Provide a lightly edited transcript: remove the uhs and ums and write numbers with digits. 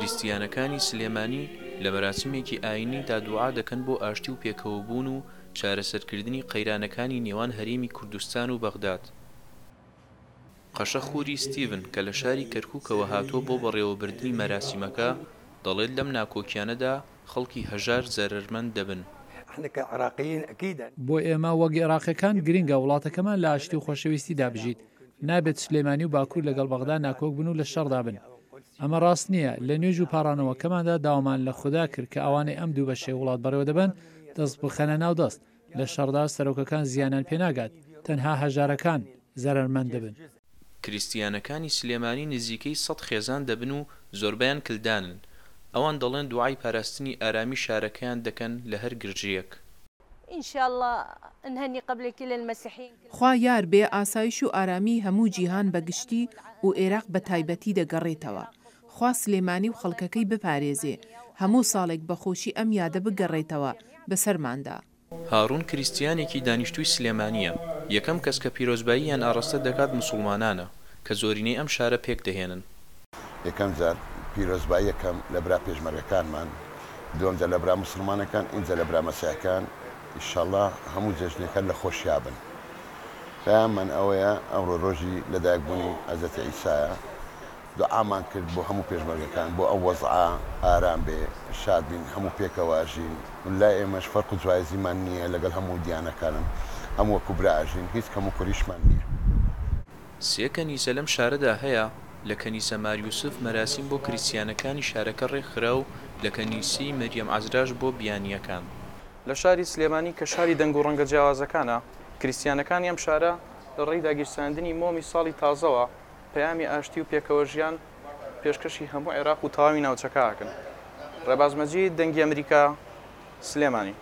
کریستیانەکانی سلێمانی لە مەراسیمێکی ئاینیدا دوعا دەکەن بۆ ئاشتی و پێکەوەبوون و چارەسەرکردنی قەیرانەکانی نێوان هەرێمی کوردستان و بەغداد. قەشە خوری ستیڤن کە لە شاری کەرکوکەوە هاتووە بۆ بەڕێوەبردنی مەراسیمەکە، دەڵێت لەم ناکۆکیانەدا خەڵکی هەژار زەرەرمەند دەبن. بۆ ئێمە وەک ئێراقیەکان گرنگە وڵاتەکەمان لە ئاشتی و خۆشەویستیدا بژیت، نابێت سلێمانی و باکور لەگەڵ بەغدا ناکۆک بن و لە شەڕدا بن. ئەمە ڕاست نییە، لە نوێژ و پاڕانەوەکەماندا داوامان لە خودا کرد کە ئەوانەی ئەم دوو بەشەی وڵات بەڕێوەدەبەن دەست بخەنە ناو دەست، لە شەڕدا سەرۆکەکان زیانیان پێناگات، تەنها هەژارەکان زەرەرمەند دەبن. کریستیانەکانی سلێمانی نزیکەی سەد خێزان دەبن و زۆربەیان کلدانن. ئەوان دەڵێن دوعای پاراستنی ئارامی شارەکەیان دەکەن لە هەر گرژییەک. خوا یار بێ ئاسایش و ئارامی هەموو جیهان بە گشتی و ئێراق بە تایبەتی دەگەڕێتەوە. خوا سلێمانی و خەڵکەکەی بپارێزێ. هەموو ساڵێک بە خۆشی ئەم یادە بگەڕێتەوە بەسەرماندا. هاڕون کریستیانێکی دانیشتووی سلێمانییە، یەکەم کەس کە پیرۆزباییان ئاڕاستە دەکات موسوڵمانانە، کە زۆرینەی ئەم شارە پێکدەهێنن. یەکەم جار پیرۆزبایی ئەکەم لە برا پێشمەرگەکانمان، دووەم جار لە برا موسڵمانەکان، ئینجا لە برا مەسیحەکان، ئیشەڵا هەموو جەژنێک هەر لە خۆشیا بن. پەیاممان ئەوەیە ئەمڕۆ ڕۆژی لەدایکبوونی حەزرەتی عیسایە، دوعامان کرد بۆ هەموو پێشمەرگەکان بۆ ئەو وەزعە ئارام بێ شاد بین هەموو پێکەوە ئەژین لای ئێمەش فەرق و جوایزیمان نییە لەگەڵ هەموو دیانەکانن هەموو وەکو برا ئەژین هیچ کەم و کوریشمان نییە. سێ کەنیسە لەم شارەدا هەیە، لە کەنیسە مار یوسف مەراسیم بۆ کریستیانەکانی شارەکە ڕێکخرا و لە کەنیسەی مەریەم عەزراش بۆ بیانییەکان. لە شاری سلێمانی کە شاری دەنگ و ڕەنگە جیاوازەکانە، کریستیانەکانی ئەم شارە لە ڕێی داگیرساندنی مۆمی ساڵی تازەوە پەیامی ئاشتی و پێکەوەژیان پێشکەشی هەموو عێراق و تەواوی ناوچەکە ئەکەن. ڕێباز مەجید، دەنگی ئەمریکا، سلێمانی.